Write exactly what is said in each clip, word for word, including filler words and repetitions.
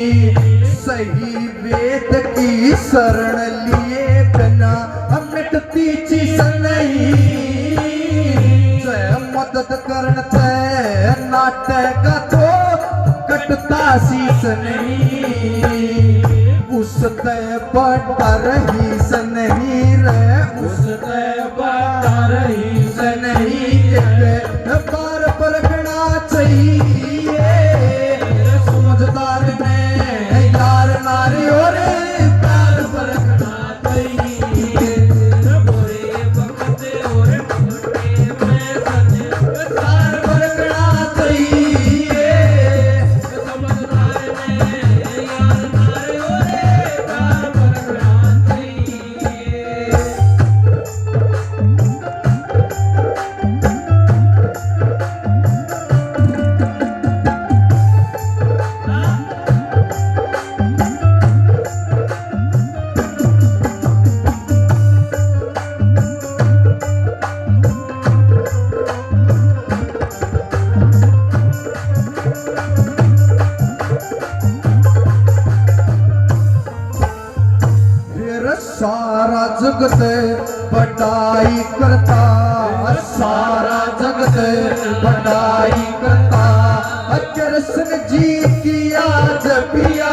सही वेद की शरण लिए बिना मिटती चीज नहीं। जय मदद करण तै नाटक तो कटता शीश नहीं। उस तै बड़ा रहीस नहीं रे, उस तै बड़ा रहीस नहीं। एक बार परखना चाहिए समझदार ने यार नारी और प्यार परखना चाहिए। बुरे वक्त और छोटे में सच प्यार परखना चाहिए। फिर सारा जगत बड़ाई करता, सारा जगत बड़ाई करता कृष्ण जी की आज पिया।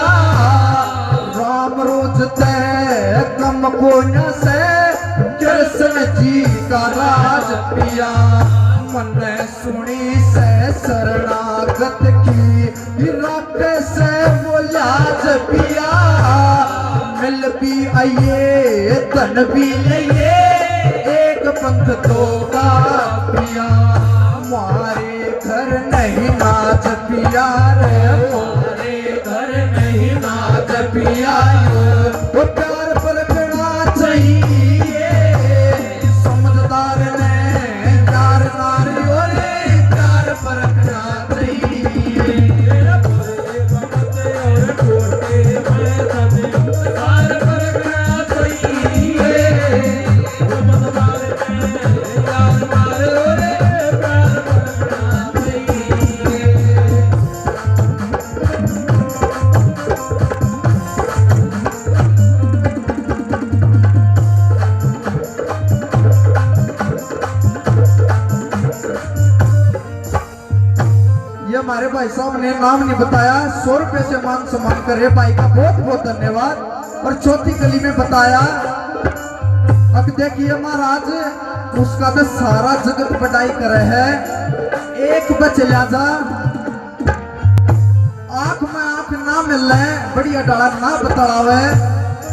राम रोज तै कम कोन्या से कृष्ण जी का राज पिया। मन सुनी से शरणागत की, राखे से वो लाज पिया। मिल भी आइए, धन भी लइए, एक पंथ तो का पिया। मारे घर नहीं नाज पिया रे, मारे घर नहीं नाज पिया। वो प्यार परखना चाहिए समझदार ने, यार नारी और प्यार परखना चाहिए। ये हमारे भाई साहब ने नाम नहीं बताया, सौ रुपए से मान सम्मान कर रहे भाई का, बहुत बहुत धन्यवाद। और चौथी कली में बताया, अब देखिए महाराज, उसका तो सारा जगत बड़ाई करे है, एक बच ल्या जा, आंख में आंख ना मिले, बढ़िया डाला ना बतलावे,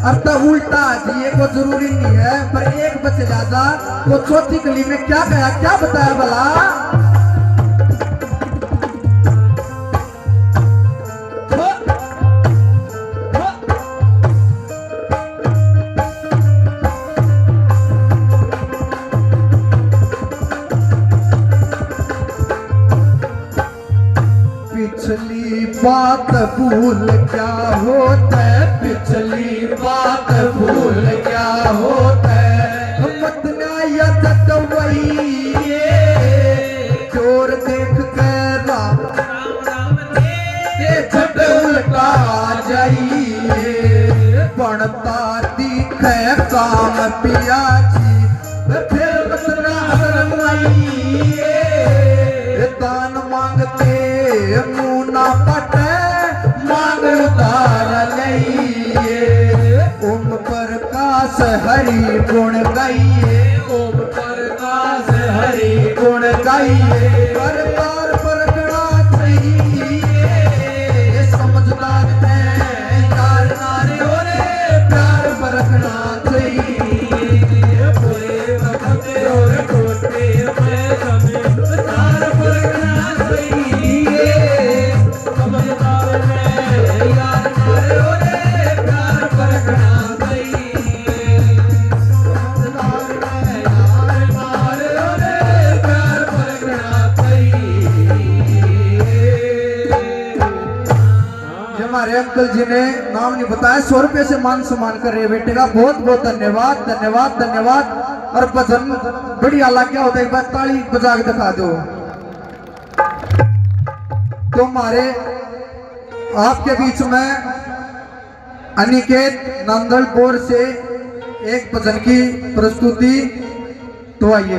अर तो उल्टा आ जाइए, कोई जरूरी नहीं है, पर एक बच ल्या जा। वो चौथी कली में क्या कहा, क्या बताया भला? पिछली बात भूल क्या होता है, पिछली बात भूल क्या होता है, मत ना याद तो वही है। चोर देख के राम राम राम दे, झट उल्टा जाइए। बनता दिखे काम पिया जी, फिर बतना शर्माइए। दान मांगते मुंह ना पटे, मांग उधार लइए। ओम प्रकाश हरि गुण गाइए, ओम प्रकाश हरि गुण गाइए। करतार परखना चाहिए समझदार ने, यार नारे ओरे प्यार परखना चाहिए। बुरे वक्त और छोटे में सभी प्यार परखना चाहिए। समझदार ने, यार नारे ओरे प्यार परखना चाहिए। ये हमारे अंकल जी ने नाम नहीं बताया, सौ रुपए से मान सम्मान कर रहे बेटे का। बहुत बहुत धन्यवाद, धन्यवाद, धन्यवाद। और भजन बढ़िया लग गया हो तो एक बार ताली बजा के दिखा दो। तो हमारे आपके बीच में अनिकेत नंदलपुर से एक भजन की प्रस्तुति। तो आइए।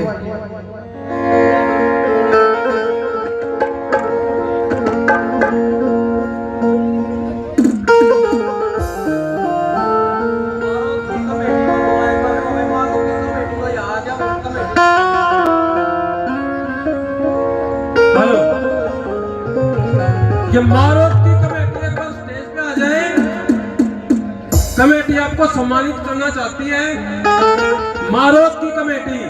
हेलो, ये मारोत की कमेटी एक बार स्टेज पे आ जाए। कमेटी आपको सम्मानित करना चाहती है। मारोत की कमेटी।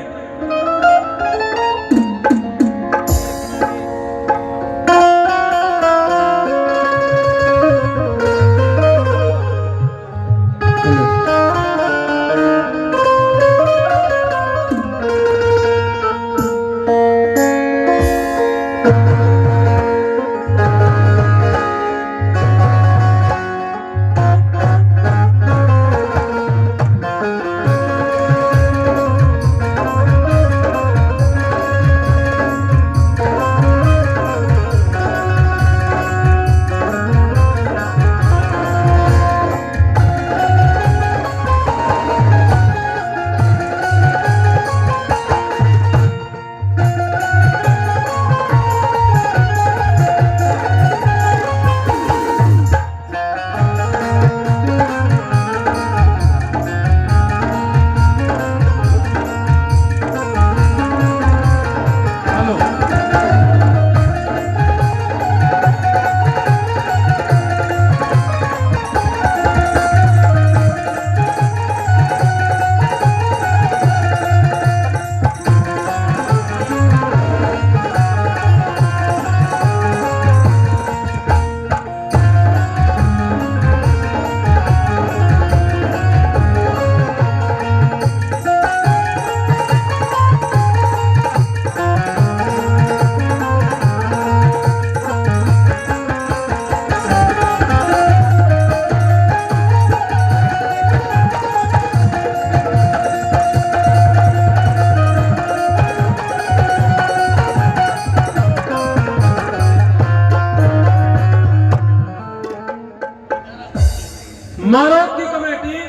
मारोत की कमेटी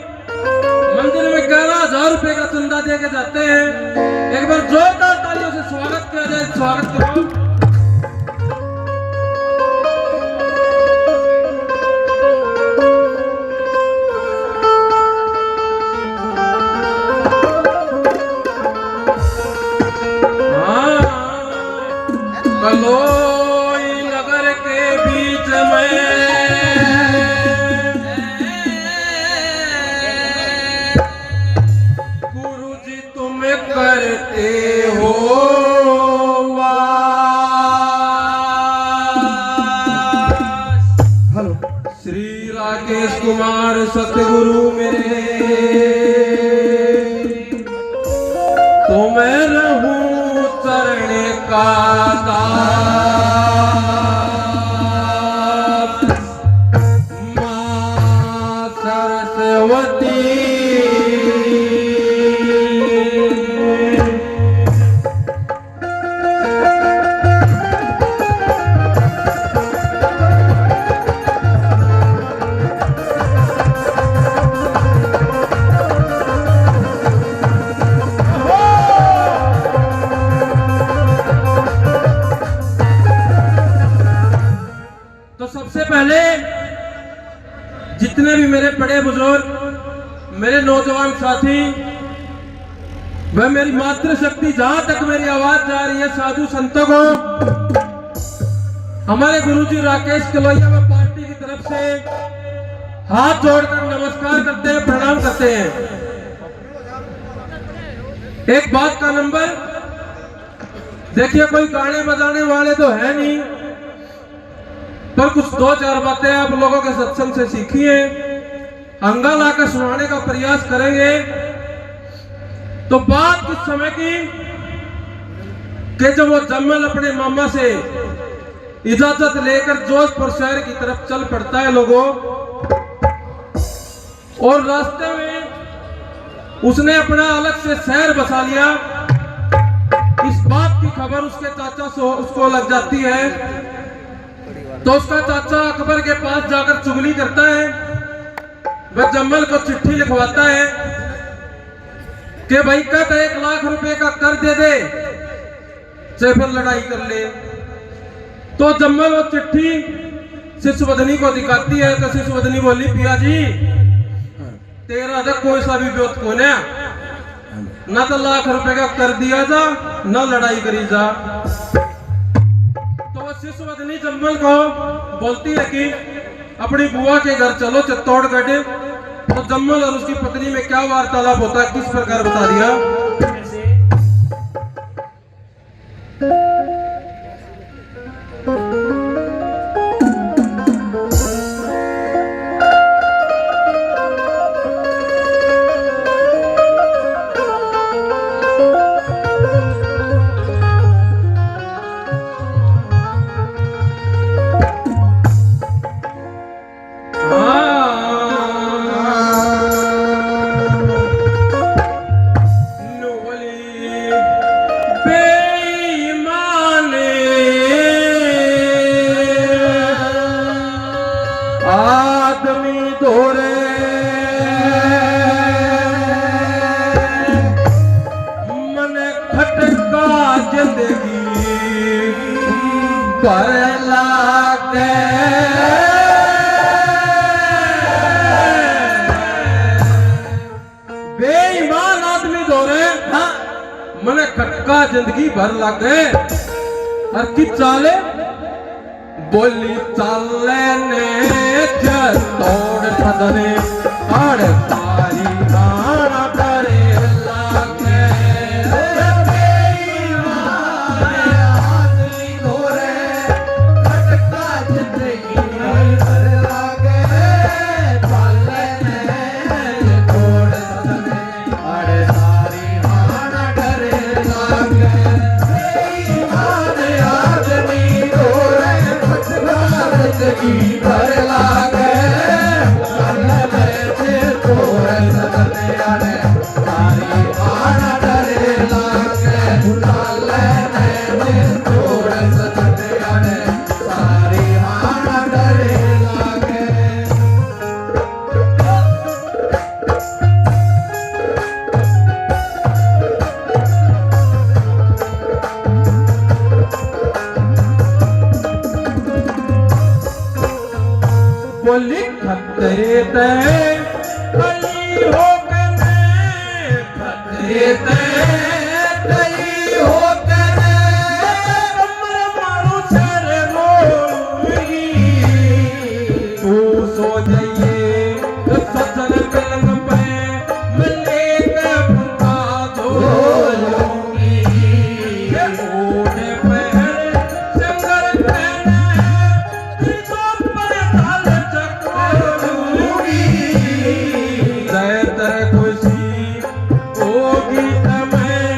मंदिर में ग्यारह हजार रुपए का चंदा दे के जाते हैं। एक बार जोरदार तालियों से स्वागत किया जाए, स्वागत करो। हाँ, कलोई नगर के बीच में गुरु जी तुम करते हो वास। हेलो। श्री राकेश कुमार सतगुरु मेरे, तो मैं रहूं चरण का दास। माँ सरस्वती। तो सबसे पहले जितने भी मेरे बड़े बुजुर्ग, मेरे नौजवान साथी, वह मेरी मातृशक्ति, जहां तक मेरी आवाज जा रही है, साधु संतों को हमारे गुरुजी राकेश कलोईया व पार्टी की तरफ से हाथ जोड़कर नमस्कार करते हैं, प्रणाम करते हैं। एक बात का नंबर, देखिए, कोई गाने बजाने वाले तो है नहीं, पर कुछ दो चार बातें आप लोगों के सत्संग से सीखी हैं, हंगा लाकर सुनाने का प्रयास करेंगे। तो बात कुछ समय की कि जब वो जम्मल अपने मामा से इजाजत लेकर जोधपुर शहर की तरफ चल पड़ता है लोगों, और रास्ते में उसने अपना अलग से शहर बसा लिया। इस बात की खबर उसके चाचा से उसको लग जाती है। तो उसका चाचा अकबर के पास जाकर चुगली करता है, वह जम्मल को चिट्ठी लिखवाता है कि भाई, कह तो एक लाख रुपए का कर्ज दे दे, चाहे फिर लड़ाई कर ले। तो जम्मल वो चिट्ठी शिशुवदनी को दिखाती है, तो शिशुवदनी बोली, पिया जी, तेरा तो कोई सा भी ब्योत कोन्या, ना तो लाख रुपए का कर दिया जा, ना लड़ाई करी जा। तो वो शिशुवदनी जम्मल को बोलती है कि अपनी बुआ के घर चलो चित्तौड़गढ़। तो जम्मल और उसकी पत्नी में क्या वार्तालाप होता है, किस प्रकार बता दिया। बेईमान आदमी धोरे मने खटका जिंदगी भर लागे। बेईमान आदमी धोरे, हाँ, मने खटका जिंदगी भर लागे। और की चाले बोली चाले ने चित्तौड़ सदने, अड़ सारी आना डरे लागे। बेईमान आदमी धोरे खटका जिंदगी भर लागे। चाले ने चित्तौड़ सदने, अरे सारी हाण डरे लागे, बेईमान आदमी धोरे खटका जिंदगी भर लागे। चल बैठे तोरे सदने, अरे सारी हाण डरे लागे। चल बैठे तोरे सदने, अरे सारी हाण डरे लागे। बोली खतरे ते बली हो गए, खतरे ते बली हो गए, कमर मारू सर रोऊंगी। तू सो जाइए तो सजन पलंग पे, मैं लेके फुलका धो लूंगी। ये ओढ़े पहन संगर पहने, फिर तो पर डाल चकोर लूंगी। जय तेरे खुशी होगी तो मैं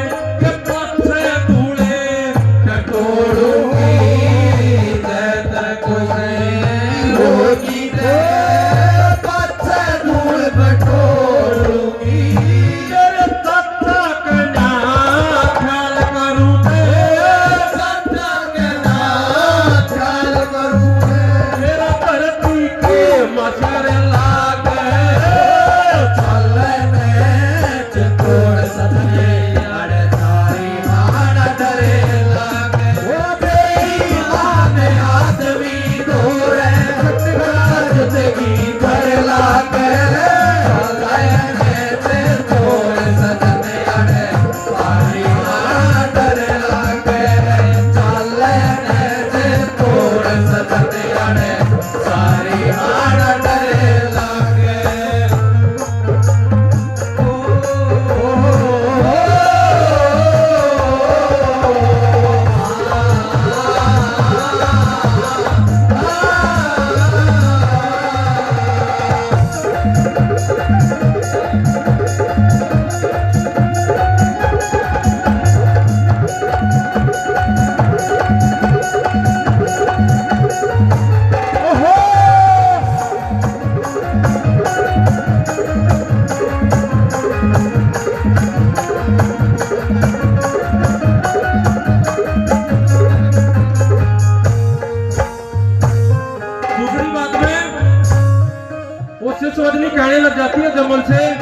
वो शिशुवदनी कहने लग जाती है जमल से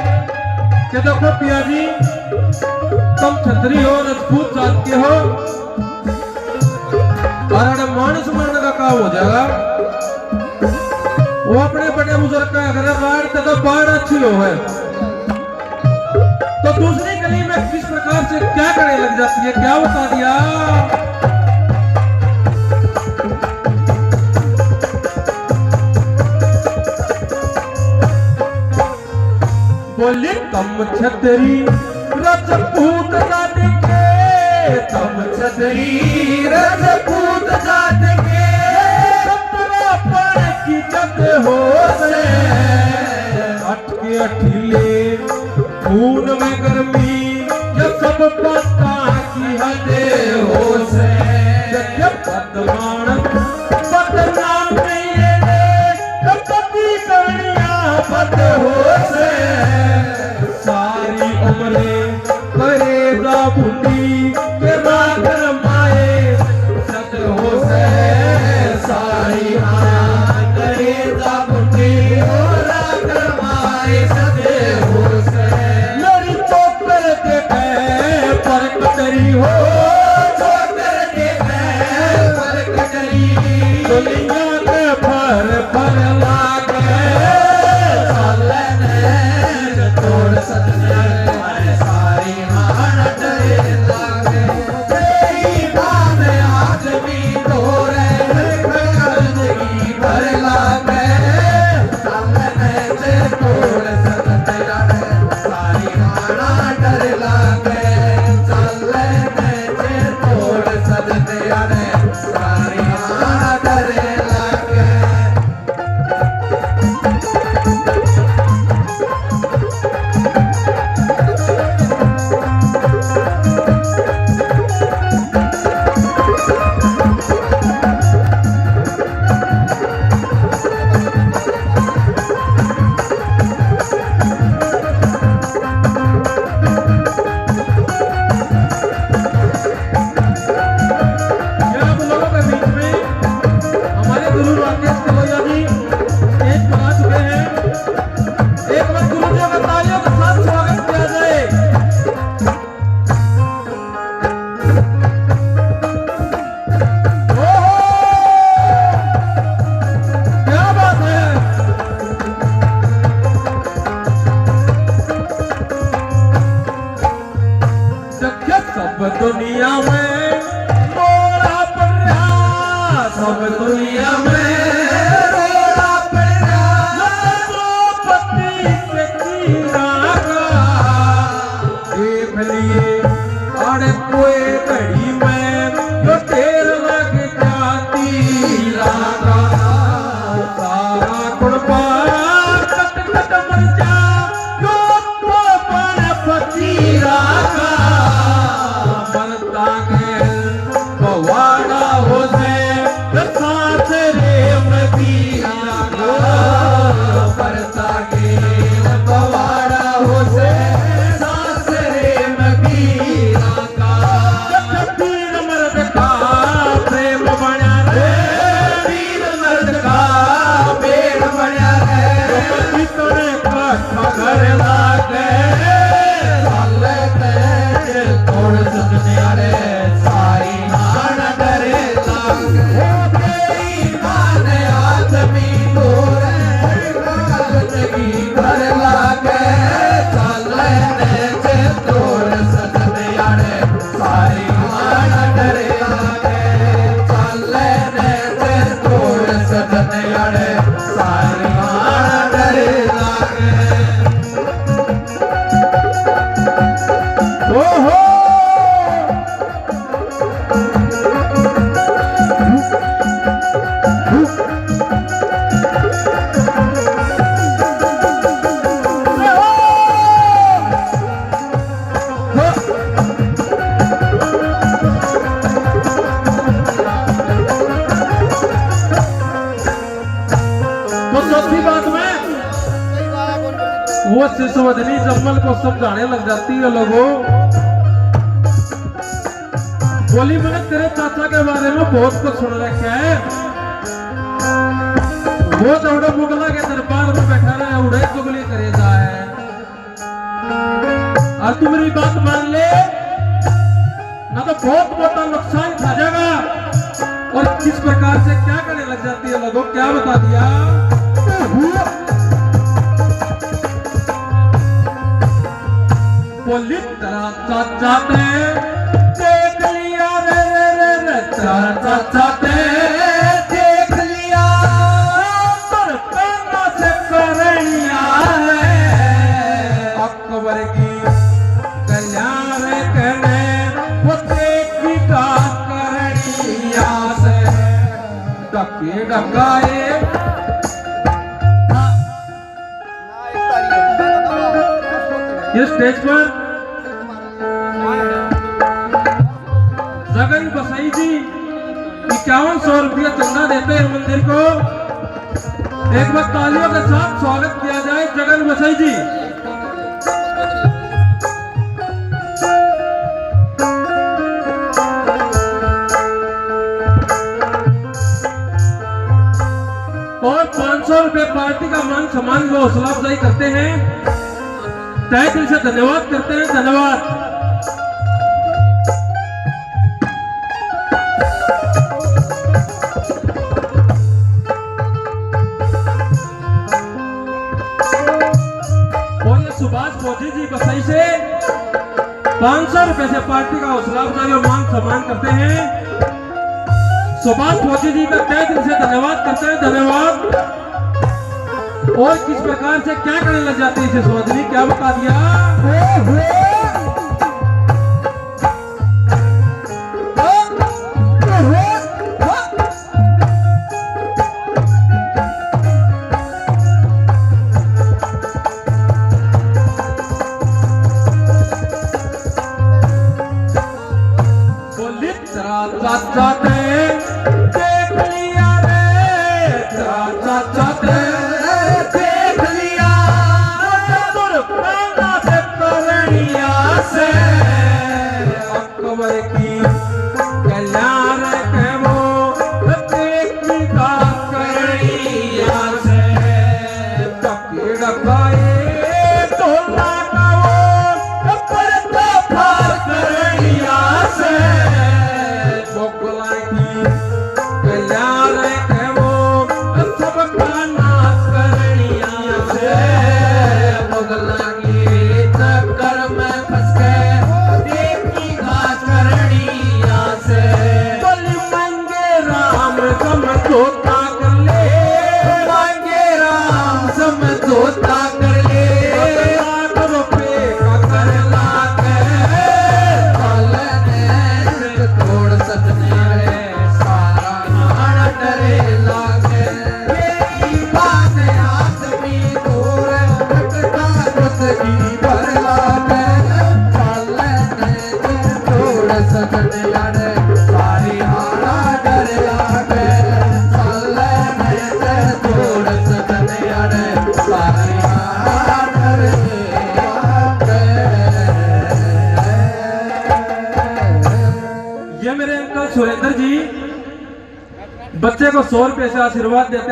कि देखो पिया जी, तुम छतरी हो, रजपूत जात के हो, और अरे मानस मरण का काम हो जाएगा। वो अपने बड़े बुजुर्ग का घर बाढ़ तक बाढ़ अच्छी हो है। तो दूसरी गली में किस प्रकार से क्या करने लग जाती है, क्या बता दिया। बोली, "तम छतरी रजपूत जात के, तम छतरी रजपूत जात के, छतरापन की जद हो से, अटके अठीले खून में गर्मी, ये सब बातां की हद हो से।" जब बदनाम, बदनाम नहीं रे, जब पति करणिया बद हो से। सारी उम्र करेजा भुंडी के राख माए सद हो से। सारी हाँ करेजा भुंडी के राख माए सद हो से। मेरी चोकर के पर कतरी हो, चोकर के पर कतरी। दुनिया के फर फर लागे, साले ने तोड़ सदने, अरे सारी हाँ डरे लागे। बेईमान आदमी तो रे, जिंदगी भर लागे। साले ने जे तोड़ सदने, अरे सारी हाँ डर लागे। साले ने जे तोड़ सदने, अरे सारी हाँ डर लागे। यार, आप लोगों के बीच में हमारे गुरु राकेश कलैया जी स्टेज पर आ चुके हैं। एक बार गुरु जी का तालियों के साथ स्वागत किया जाए। ओहो! क्या बात है? देखे सब दुनिया में रोड़ा पड़ रहा, सब दुनिया में रोड़ा पड़ रहा। द्रौपदी के तीरा का देख लिए, अरे कोई घड़ी में यो ढेर लग जाती रागा। सारा कुड़बा कट कट मर जा, यो तो बन फकीरा का। मरता के पवाड़ा हो से, सासरे मदीना का। मरता के पवाड़ा हो से, सासरे मदीना का। पीर मर्द का प्रेम बण्या रे, पीर मर्द का प्रेम बण्या रे। कितने का घर लागे, साले ते तोड़ सदने रे, सारी हाण डरे लागे। ओ बेईमान आदमी तो रे, जिंदगी भर लागे, साले ते तोड़ सदने रे। सारी हाण डरे लागे, साले ने ते तोड़ सदने रे, सारी हाण डरे लागे। ओहो! तो चौथी बात में वो शिशुवदनी जम्मल को समझाने लग जाती है, लोगों, बोली, मैंने तेरे चाचा के बारे में बहुत कुछ सुन रखा है। वो तो उड़े मुगला के दरबार में बैठा रहे, उड़े चुगली करे जाए। और तू मेरी बात मान ले, ना तो बहुत बड़ा नुकसान खा जाएगा। और किस प्रकार से क्या करने लग जाती है, लोगों, क्या बता दिया। बोली, तेरा चाचा ते देख लिया रे, रे, रे, रे, तेरा चाचा ते देख लिया, पर पहला से करनिया है। अकबर की कल्याण कने वो देखी का करनिया से। डके डकाए ये स्टेज पर जगन बसाई जी इक्यावन सौ रुपया चंदा देते हैं मंदिर को। एक बार तालियों के साथ स्वागत किया जाए जगन बसाई जी। और पाँच सौ रुपए पार्टी का मान सम्मान व हौसला अफजाई करते हैं। तहे दिल से धन्यवाद करते हैं, धन्यवाद। और ये सुभाष फौजी जी बसाई से पाँच सौ रुपए से पार्टी का हौसला अफजाई और मान सम्मान करते हैं। सुभाष फौजी जी का तहे दिल से धन्यवाद करते हैं, धन्यवाद। और किस प्रकार से क्या करने लग जाते हैं इसे समझ नहीं, क्या बता दिया। बोली, तेरा चाचा ते देख लिया रे, तेरा चाचा ते देख लिया। चतुर पहला से करनिया से अकबर की कल्याण के वो देखी का करनिया से। डकाए टोला का वो, पर तो फार करनिया से। मुगला की कल्याण के वो, सबका नाश करनिया से। मुगला के चक्कर में फंस के, देखी घास करनिया से। बोली, मांगे राम समझौता कर ले, मांगे राम समझौता कर ले। लाख रुपए का कर लागे, साले ने तोड़ सकने रे, सारा नाड़ डरे लागे। तेरी बात आदमी दूर, भटका जस की भर लागे, साले ने छोड़ सकने यार, सारी हारा डर लागे, साले में ते छोड़ सकने यार, सारी हारा डर लागे। ये मेरे अंकल सुरेंद्र जी बच्चे को सौ रुपए से आशीर्वाद देते हैं।